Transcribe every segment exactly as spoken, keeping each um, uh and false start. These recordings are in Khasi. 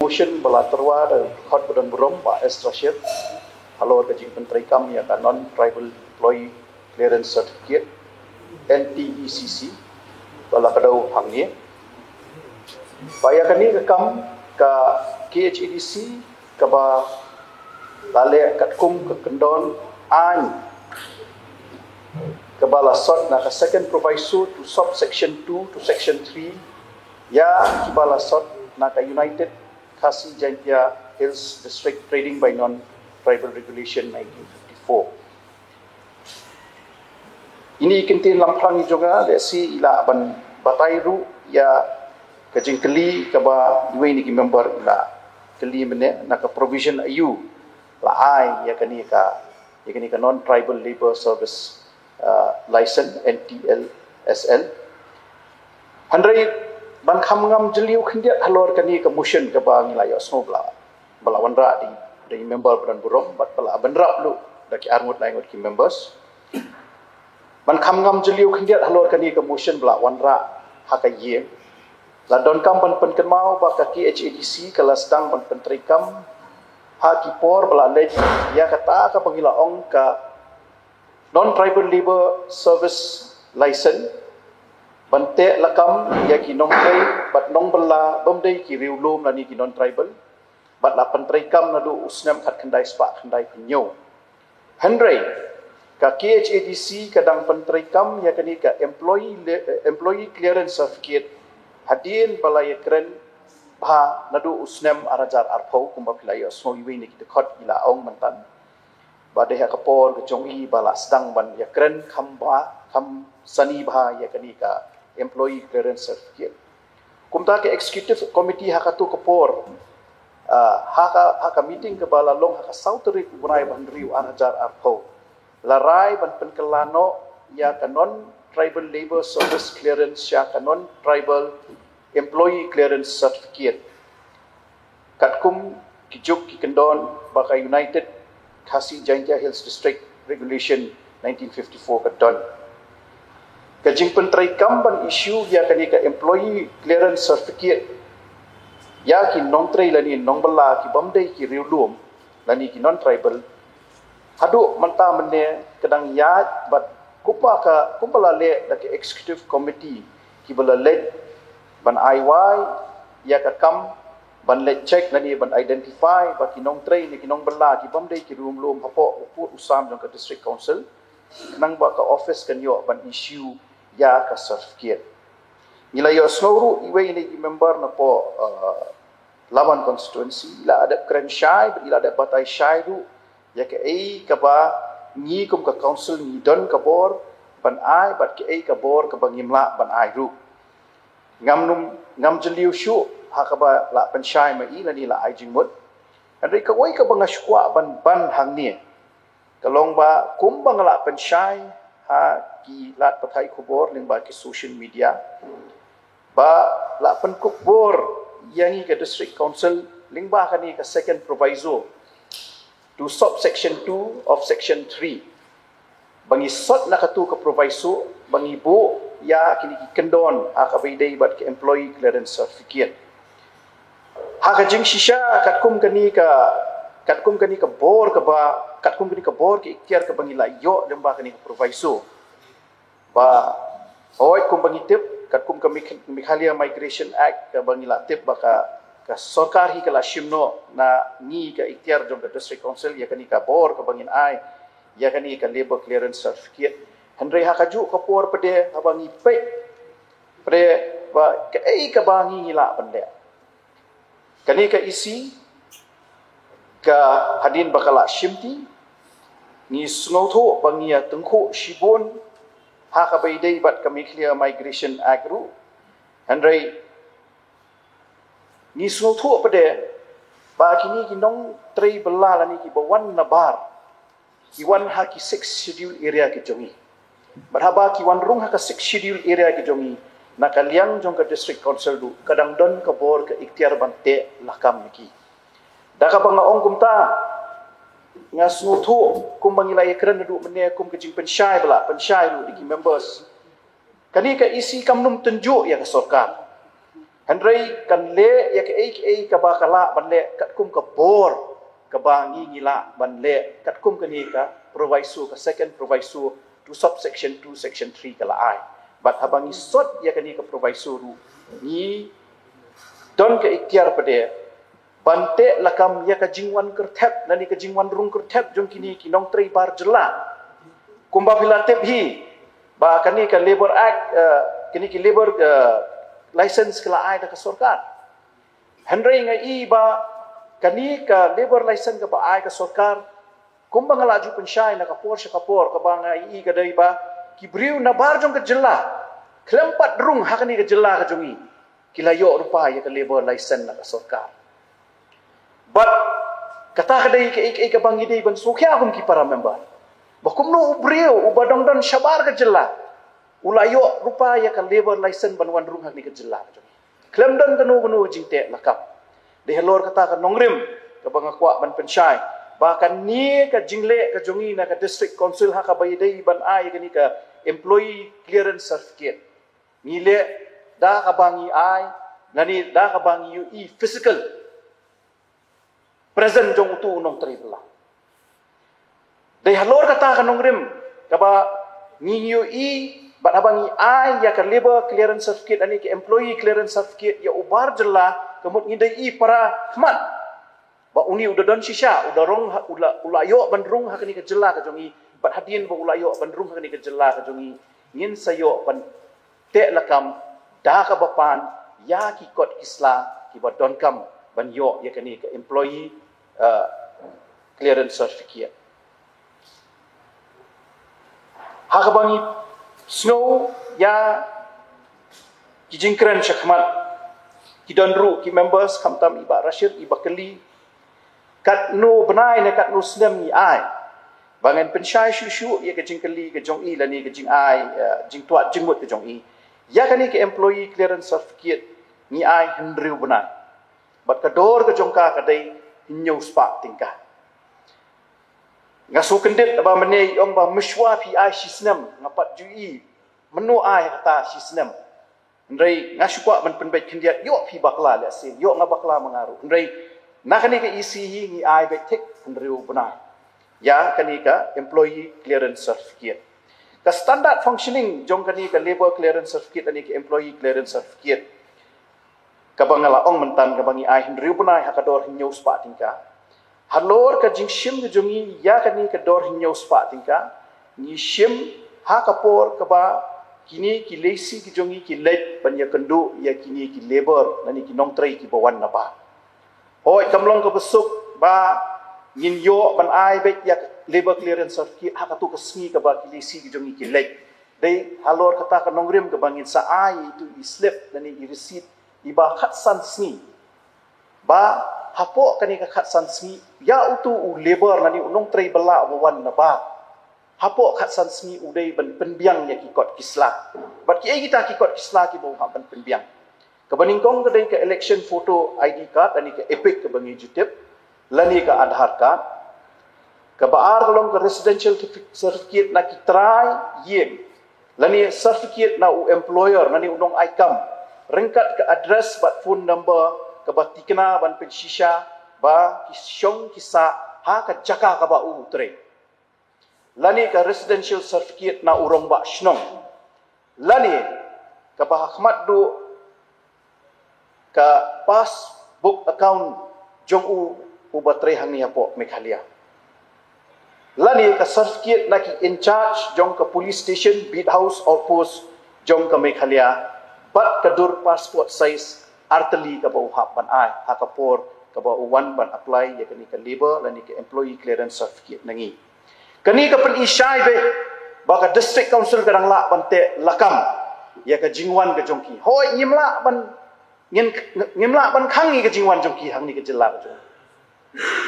motion ba la tyrwa da u dkhot ba don burom Bah S Rashid halor ka jingpyntreikam ïa ka Non Tribal Employee Clearance Certificate, N T E C C, ba la kdew hangne. Ba ïa kane ka kam ka K H A D C kaba la leh katkum ka kyndon aiñ kaba la sot na ka second proviso to subsection two to section three, ïa kiba la sot na ka United Khasi Jaintia Hills District Trading by Non-Tribal Regulation nineteen fifty-four. Ini i kyntien lamphrang i jong nga, lehse i lah ban batai ruh ïa ka jingkylli kaba iwei na ki member i la kylli mynne, na ka provision aïu la ai ïa kane ka, ïa kane ka Non-Tribal Labour Service, uh, License, N T L S L. Hynrei ban kham ngam jylliew khyndiat halor kane ka motion kaba ngi la ïohsngew ba la, ba la wanrah da i, da i member ba don burom, bad ba la bynrap ruh da ki arngut laingut ki members. Ban kham ngam jylliew khyndiat halor kane ka motion ba la wanrah ha ka ïing, la donkam ban pynkynmaw ba ka K H A D C ka la sdang ban pyntreikam ha ki por ba la leit ïa kata kaba ngi la ong ka Non-Tribal Labour Service License, ban teh lakam ïa ki nongtrei bad nongbylla bym dei ki riewlum lane ki non-tribal, bad la pyntreikam naduh u snem khatkhyndai spah khyndaiphew hynñiew. Hynrei ka K H A D C ka dang pyntreikam ïa kane ka employee le-, eh, employee clearance certificate hadien ba la ïakren bha naduh u snem ar hajar arphew, kumba phi la ïohsngew iwei na ki dkhot i la ong mynta. Ba dei ha ka por ka jong i ba la sdang ban ïakren kham bha, kham sani bha ïa kane ka employee clearance certificate. Kumta ka executive committee ha katu ka por, ah, ha ka, ha ka meeting kaba la long ha ka saw tarik u bnai ba hynriew ar hajar arphew, la rai ban pynkylla noh ïa ka Non-Tribal Labour Service Clearance sha ka Non-Tribal Employee Clearance Certificate, katkum ki juk ki kyndon ba ka United Khasi Jaintia Hills District Regulation nineteen fifty-four ka don. Ka jingpyntreikam ban issue ïa kane ka Employee Clearance Certificate ïa ki nongtrei lane nongbylla ki bym dei ki riewlum lane ki non-tribal, haduh mynta mynne ka dang ïaid bad kumba ka, kumba la leh da ka executive committee kiba la leit ban ai wai ïa ka kam ban leit check lane ban identify ba ki nongtrei ne ki nongbylla ki bym dei ki riewlum hapoh u pud u sam jong ka District Council, khnang ba ka office kan ïoh ban issue ïa ka certificate. Ngi la ïohsngew ruh iwei na ki member napoh, uh, Laban constituency, i la dep kren shai bad i la dep batai shai ruh ïa kaei kaba ngi kum ka council ngi don ka bor ban ai bad kaei ka bor kaba ngim lah ban ai ruh. Ngam nym, ngam jylliew shuh ha kaba la pynshai ma i lane la ai jingmut. Hynrei kawei kaba nga sngewkwah ban ban hangne ka long ba kumba nga la pynshai ha ki lad pathai khubor lyngba ki social media, ba la pynkup bor ïa ngi ka District Council lyngba kane ka second proviso to subsection two of section three, ba ngi sot na katu ka proviso ba ngi buh ïa kine ki kyndon ha kaba ïadei bad ka employee clearance certificate. Ha ka jingshisha, katkum kane ka, katkum kane ka bor kaba, katkum kane ka bor ka iktiar kaba ngi la ïoh lyngba kane ka proviso, ba hooid kumba ngi tip, katkum ka Megh-, Meghalaya Migration Act kaba ngi la tip ba ka, ka sorkar hi ka la shim noh na ngi ka iktiar jong ka District Council ïa kane ka bor kaba ngin ai ïa kane ka labour clearance certificate. Hynrei ha kajuh ka por pat de haba ngi peit pat de ba kaei kaba ngi, ngi lah ban leh. Kane ka E C ka hadien ba ka la shimti, ngi sngewthuh ba ngi ïa tyngkhuh shibun ha kaba ïadei bad ka Meghalaya Migration Act ruh. Hynrei ngi sngewthuh pat de ba kine ki nongtrei bylla lane kiba wan nabar ki wan ha ki Sixth Schedule area ki jong ngi. Bad haba ki wan rung ha ka Sixth Schedule area ki jong ngi, na ka liang jong ka District Council ruh ka dang don ka bor ka iktiar ban teh lakam ïa ki. Da kaba nga ong kumta, nga sngewthuh kumba ngi la ïakren naduh mynne kum ka jingpynshai ba la pynshai ruh da ki members. Kane ka E C kam nym tynjuh ïa ka sorkar. Hynrei kan leh ïa kaei kaei kaba ka lah ban leh katkum ka bor kaba ngi ngi lah ban leh katkum kane ka proviso, ka second proviso to subsection two, section three ka la ai. Bad haba ngi sot ïa kane ka proviso ruh, ngi don ka iktiar pat de ban teh lakam ïa ka jingwan kyrthep lane ka jingwan rung kyrthep jong kine ki nongtrei bar jylla. Kumba phi la tip hi ba kane ka Labour Act, eh, kine ki labour, eh, license ka la ai da ka sorkar. Hynrei nga i ba kane ka labour license kaba ai ka sorkar, kumba nga la ju pynshai na ka por sha ka por, kaba nga i ka dei ba ki briew na bar jong ka jylla khlem pat rung ha kane ka jylla ka jong i, ki la ïoh rupa ïa ka labour license na ka sorkar. Bad kata ka dei kaei kaei kaba ngi dei ban sngewkhia kum ki para member, ba kumno u briew uba dang don shabar ka jylla u la ïoh rupa ïa ka labour license ban wan rung ha kane ka jylla ka jong i khlem don kano kano ka jingteh lakam. Dei halor kata ka nongrim kaba nga kwah ban pynshai ba kane ka jingleh ka jong i na ka District Council ha kaba i dei ban ai kane ka Employee Clearance Certificate, ngi leh da kaba ngi ai lane da kaba ngi ïohi physical present jong utu u nongtrei bylla. Dei halor kata ka nongrim kaba ngi ïohi bad haba ngi ai ïa ka Labour Clearance Certificate lane ka Employee Clearance Certificate ïa u bar jylla, ka mut ngi dei i para khmat ba une u da don shisha, u da rung ha, u la, u la ïoh ban rung ha kane ka jylla ka jong i, bad hadien ba u la ïoh ban rung ha kane ka jylla ka jong i, ngin sa ïoh ban teh lakam da kaba pan ïa ki kot ki sla kiba donkam ban ïoh ïa kane ka Employee, eh, Clearance Certificate. Ha kaba ngi sngew ïa ki jingkren shakhmat, ki don ruh ki members, khamtam i Bah Rashid, i ba kylli katno bnai ne katno snem ngi ai. Ba ngan pynshai shuh shuh ïa ka jingkylli ka jong i lane ka jingai, eh, jingtwad jingmut ka jong i. Ïa kane ka Employee Clearance Certificate ngi ai hynriew bnai. Bad ka dor ka jong ka ka dei hynñiew spah tyngka. Nga sngewkyndit ba mynne i ong ba mynshuwa phi ai shi snem, nga pat ju i mynno ai kata shi snem. Hynrei nga shu kwah ban pynbeit khyndiat, ïoh phi bakla lehse, ïoh nga bakla ma nga ruh. Hynrei na kane ka E C hi ngi ai beit thik hynriew bnai ïa kane ka Employee Clearance Certificate. Ka standard functioning jong kane ka Labour Clearance Certificate lane ka Employee Clearance Certificate, kaba nga la ong mynta, kaba ngi ai hynriew bnai ha ka dor hynñiew spah tyngka. Halor ka jingshim ka jong ngi ïa kane ka dor hynñiew spah tyngka, ngi shim ha ka por kaba kine ki lehse ki jong ngi ki leit ban ïakynduh ïa kine ki labour lane ki nongtrei kiba wan na bar. Hooid, kam long kaba suk ba ngin ïoh ban ai beit ïa ka Labour Clearance Certificate ha kato ka sngi kaba ki lehse ki jong ngi ki leit. Dei halor kata ka nongrim kaba ngin sa ai itu i slip lane i receipt iba khatsan sngi. Ba hapoh kane ka khatsan sngi, ïa utu u labour lane u nongtrei bylla uba wan na bar, hapoh khatsan sngi u dei ban pynbiang ïa ki kot ki sla. Bad kiei kita ki kot ki sla kiba u hap ban pynbiang? Kaba nyngkong ka dei ka election photo I D card lane ka EPIC kaba ngi ju tip, lane ka Aadhaar card. Kaba ar ka long ka residential certificate na ki trai ïing, lane certificate na u employer lane u nongai kam, ryngkat ka address bad phone number kaba tikna ban pynshisha ba ki shong ki sah ha ka jaka kaba u trei. Lane ka residential certificate na u rangbah shnong. Lane kaba ha khmat duh, ka passbook account jong u uba trei hangne hapoh Meghalaya. Lane ka certificate na ki in charge jong ka police station, beat house, outpost jong ka Meghalaya, bad ka dur passport size artylli kaba u hap ban ai ha ka por kaba u wan ban apply ïa kane ka labour lane ka employee clearance certificate na ngi. Kane ka pyni shai beit ba ka District Council ka dang lah ban teh lakam ïa ka jingwan ka jong ki. Hooid, ngim lah ban, ngin, ngim lah ban khang ïa ka jingwan jong ki hangne ka jylla ka jong.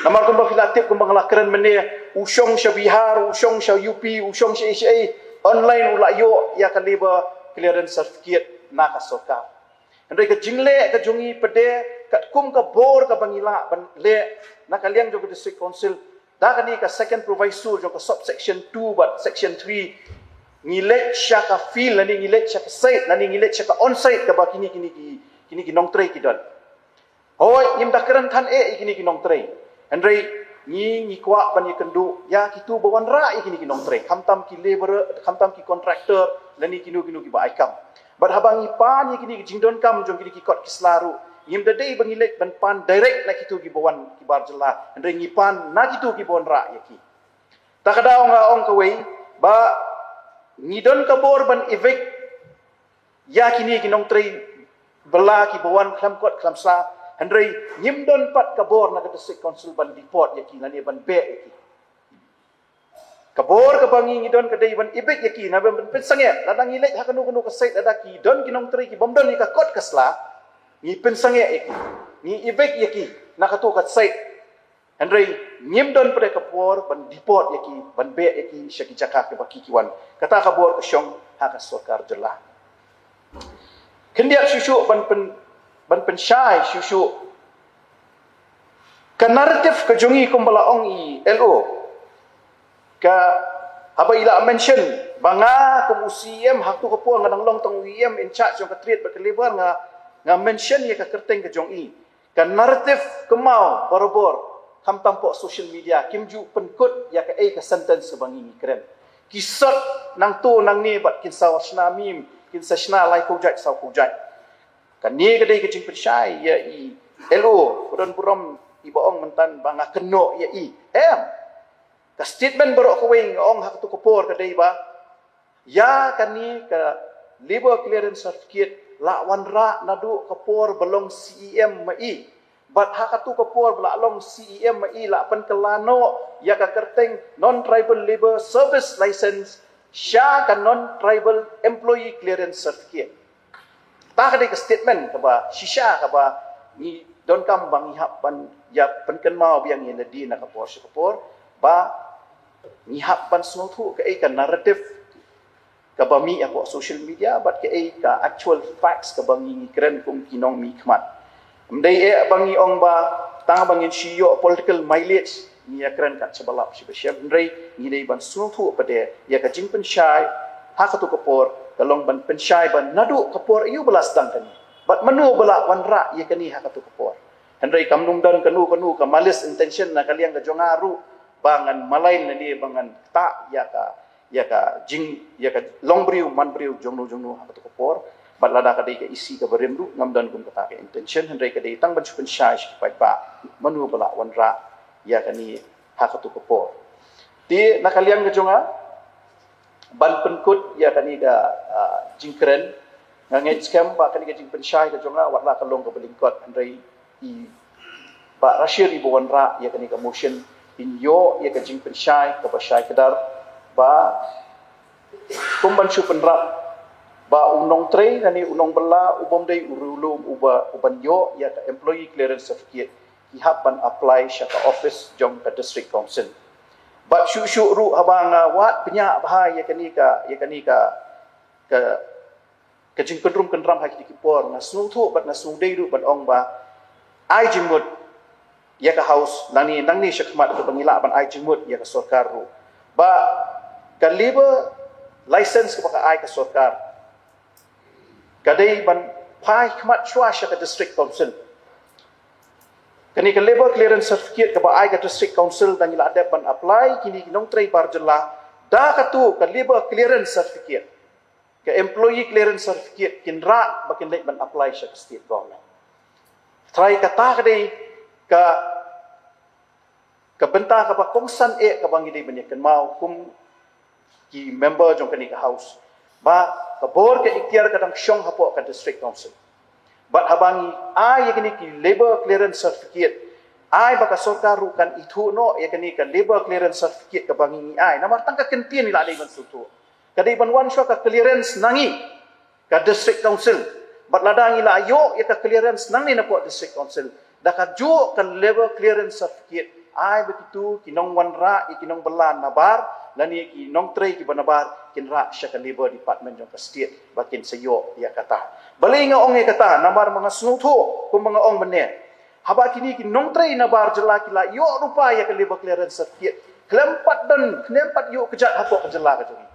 Namar kumba phi la tip, kumba nga la kren mynne, u shong sha Bihar, u shong sha U P, u shong sha A C I, online u la ïoh ïa ka labour clearance certificate na ka sorkar. Hynrei ka jingleh ka jong ngi pat de, katkum ka bor kaba ngi lah ban leh na ka liang jong ka District Council, da kane ka second proviso jong ka subsection two bad section three, ngi leit sha ka field lane ngi leit sha ka site lane ngi leit sha ka on site kaba kine, kine ki, kine ki nongtrei ki don. Hooid, ngim da kren than eh ïa kine ki nongtrei. Hynrei ngi, ngi kwah ban ïakynduh ïa kito ba wanrah ïa kine ki nongtrei, khamtam ki laborer, khamtam ki contractor, lane kino kino ki ba ai kam. Bad haba ngi pan ïa kine ki jingdonkam jong kine ki kot ki sla ruh, ngim da dei ba ngi leit ban pan direct na kito ki ba wan ki bar jylla, hynrei ngi pan na kito ki ba wanrah ïa ki. Ta ka daw nga ong kawei ba ngi don ka bor ban evict ïa kine ki nongtrei bylla ki ba wan khlem kot khlem sla, hynrei ngim don pat ka bor na ka District Council ban deport ïa ki lane ban beh ïa ki. Ka bor kaba ngi, ngi don ka dei ban evict ïa ki, na ban pynsangeh. Lada ngi leit ha kano kano ka site, lada ki don ki nongtrei ki bym don ïa ka kot ka sla, ngi pynsangeh ïa ki, ngi evict ïa ki na kato ka site. Hynrei ngim don pat ka bor ban deport ïa ki, ban beh ïa ki sha ki jaka kiba ki, ki wan. Kata ka bor ka shong ha ka sorkar jylla. Khyndiat shuh shuh ban pyn, ban pynshai shuh shuh. Ka narrative ka jong i, kumba la ong i L O, ka, haba i la mention ba nga kum u C E M, ha kato ka por nga dang long tang u E M in charge jong ka trade bad ka labour, nga, nga mention ïa ka kyrteng ka jong i. Ka narrative kynmaw barabor, khamtam hapoh social media, kim ju pynkut ïa kaei ka sentence kaba ngi, ngi kren. Ki sot nangto nangne bad kin sa shna meme, kin sa shna laiphew jait, sawphew jait. Kane ka dei ka jingpynshai ïa i L O, ba don burom i ba ong mynta ba nga kynnoh ïa i. Em. Ka statement baroh kawei nga ong ha kato ka por ka dei ba ïa kane ka labour clearance certificate la wanrah naduh ka por ba long C E M ma i. Bad ha kato ka por ba la long C E M ma i, la pynkylla noh ïa ka kyrteng non tribal labour service license sha ka non tribal employee clearance certificate. Ta ka dei ka statement kaba shisha kaba ngi donkam ba ngi hap ban ïa pynkynmaw biang ïa lade na ka por sha ka por, ba ngi hap ban sngewthuh kaei ka narrative kaba mih hapoh social media bad kaei ka actual facts kaba ngi, ngi kren kum ki nongmihkhmat. Ym dei eh ba ngi ong ba tang ba ngin shu ïoh political mileage ngi ïa kren kat shaba lap shaba shem, hynrei ngi dei ban sngewthuh pat ïa ka jingpynshai ha kato ka por, ka long ban pynshai ba naduh ka por aïu ba la sdang kane, bad mano ba la wanrah ïa kane ha kato ka por. Hynrei kam nym don kano kano ka malice intention na ka liang ka jong nga ruh ba ngan malign lane ba ngan ktah ïa ka, ïa ka jing, ïa ka long briew man briew jongno jongno ha kato ka por. Bad lada ka dei ka E C kaba rim ruh ngam don kum kata ka intention, hynrei ka dei tang ban shu pynshai sha ki paidbah mano ba la wanrah ïa kane ha kato ka por. Te na ka liang ka jong nga, ban pynkut ïa kane ka, ah, jingkren, nga ngeit skhem ba kane ka jingpynshai ka jong nga wat la ka long kaba lyngkot, hynrei i Bah Rashid i ba wanrah ïa kane ka motion in ïoh ïa ka jingpynshai kaba shai kdar, ba kum ban shu pynrap ba u nongtrei lane u nongbylla u bym dei u riewlum uba, u ban ïoh ïa ka employee clearance certificate, ki hap ban apply sha ka office jong ka District Council. Bad shuh shuh ruh haba nga wad pynïaid bha ïa kane ka, ïa kane ka, ka, ka jingkynrum kynram ha kine ki por, nga sngewthuh bad nga sngewdei ruh ban ong ba ai jingmut ïa ka House nangne, nangne shakhmat, kaba ngi lah ban ai jingmut ïa ka sorkar ruh ba ka labour license kaba ka ai ka sorkar ka dei ban phai khmat shuwa sha ka District Council. Kane ka labour clearance certificate kaba ai ka District Council, da ngi la dep ban apply kine ki nongtrei bar jylla da kato ka labour clearance certificate, ka employee clearance certificate, kin rah ba kin leit ban apply sha ka state government. Trai kata ka dei ka, ka bynta kaba kongsan eh kaba ngi dei ban ïa kynmaw kum ki member jong kane ka House, ba ka bor ka iktiar ka dang shong hapoh ka District Council. Bad haba ngi ai ïa kine ki labour clearance certificate, ai ba ka sorkar ruh kan ithuh noh ïa kane ka labour clearance certificate kaba ngi, ngi ai. Namar tang ka kyntien i la dei ban sngewthuh, ka dei ban wan shuwa ka clearance na ngi ka District Council. Bad lada ngi la ïoh ïa ka clearance nangne napoh District Council, da ka juh ka labour clearance certificate, ai ba kito ki nongwanrah ïa ki nongbylla nabar lane ki nongtrei kiba nabar kin rah sha ka Labour Department jong ka state ba kin sa ïoh ïa kata. Balei nga ong ïa kata? Namar ba nga sngewthuh kumba nga ong mynne, haba kine ki nongtrei nabar jylla ki la ïoh rupa ïa ka labour clearance certificate, khlem pat don, khlem pat ïoh kjat hapoh ka jylla ka jong ngi.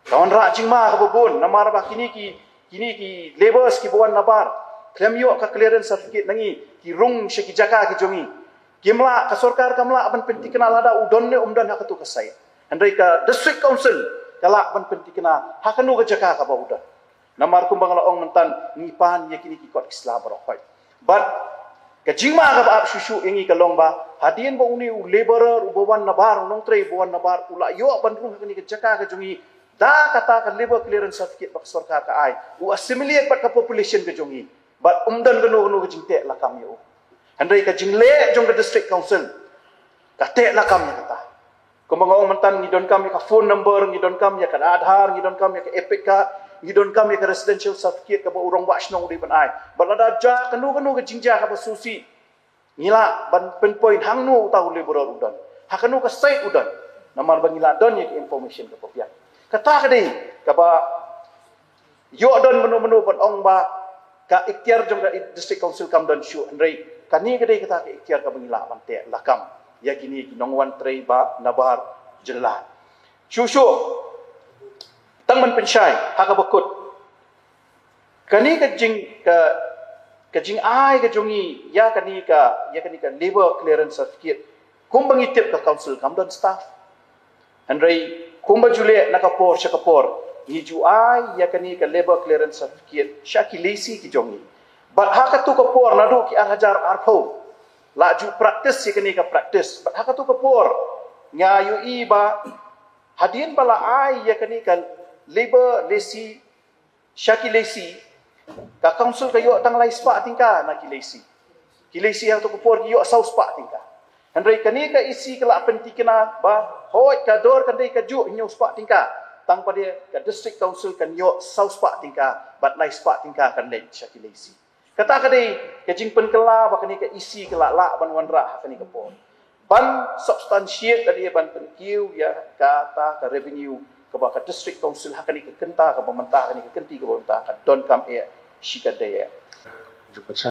Ka wanrah jingma kaba bun namar ba kine ki, kine ki labourers kiba wan nabar khlem ïoh ka clearance certificate na ngi, ki rung sha ki jaka ki jong ngi. Kim lah, ka sorkar kam lah ban pynthikna lada u don ne um don ha katu ka site. Hynrei ka District Council ka lah ban pynthikna ha kano ka jaka kaba u don. Namar kumba nga la ong myntan, ngi pan ïa kine ki kot ki sla baroh khoit. Bad ka jingma kaba ap shuh shuh ïa ngi ka long ba, hadien ba une u laborer uba wan nabar, u nongtrei uba wan nabar, u la ïoh ban rung ha kane ka jaka ka jong ngi da kata ka labour clearance certificate ba ka sorkar ka ai, u assimilate bad ka population ka jong ngi, bad um don kano kano ka jingteh lakam ïa u. Hynrei ka jingleh jong ka District Council ka teh lakam ïa kata. Kumba nga ong myntan, ngi donkam ïa ka phone number, ngi donkam ïa ka Aadhaar, ngi donkam ïa ka EPIC card, ngi donkam ïa ka residential certificate kaba u rangbah shnong u dei ban ai. Bad lada jia kano kano ka jingjia kaba sngewsih, ngi lah ban pinpoint hangno uta u laborer u don, ha kano ka site u don. Namar ba ngi lah don ïa ka information kaba biang. Kata ka dei kaba ïoh don mynno mynno ban ong ba ka ikhtiar jong ka District Council kam don shuh, hynrei kane ka dei kata ka ikhtiar kaba ngi lah ban teh lakam ïa kine ki nongwan trei ba nabar jylla. Shuh shuh, tang ban pynshai ha kaba kut, kane ka jing, ka, ka jingai ka jong ngi ïa kane ka, ïa kane ka labour clearance certificate, kumba ngi tip, ka council kam don staff. Hynrei kumba ju leh na ka por sha ka por, ngi ju ai ïa kane ka labour clearance certificate sha ki lesi ki jong ngi. Bad ha katu ka por, naduh ki ar hajar arphew la ju practice ïa kane ka practice. Bad ha katu ka por nga ïohi ba hadien ba la ai ïa kane ka labour lesi sha ki lesi, ka council ka ïoh tang lai spah tyngka na ki lesi. Ki lesi ha katu ka por ki ïoh saw spah tyngka. Hynrei kane ka EC ka la pynthikna ba, hooid, ka dor kan dei kajuh, hynñiew spah tyngka. Tang pat de ka District Council kan ïoh saw spah tyngka, bad lai spah tyngka kan leit sha ki lesi. Kata ka dei ka jingpynkylla ba kane ka EC ka la lah ban wanrah ha kane ka por ban substantiate lane ban pynkiew ïa kata ka revenue kaba ka District Council ha kane ka kynta kaba mynta, kane ka kynti kaba mynta, ka donkam eh shi kynta eh.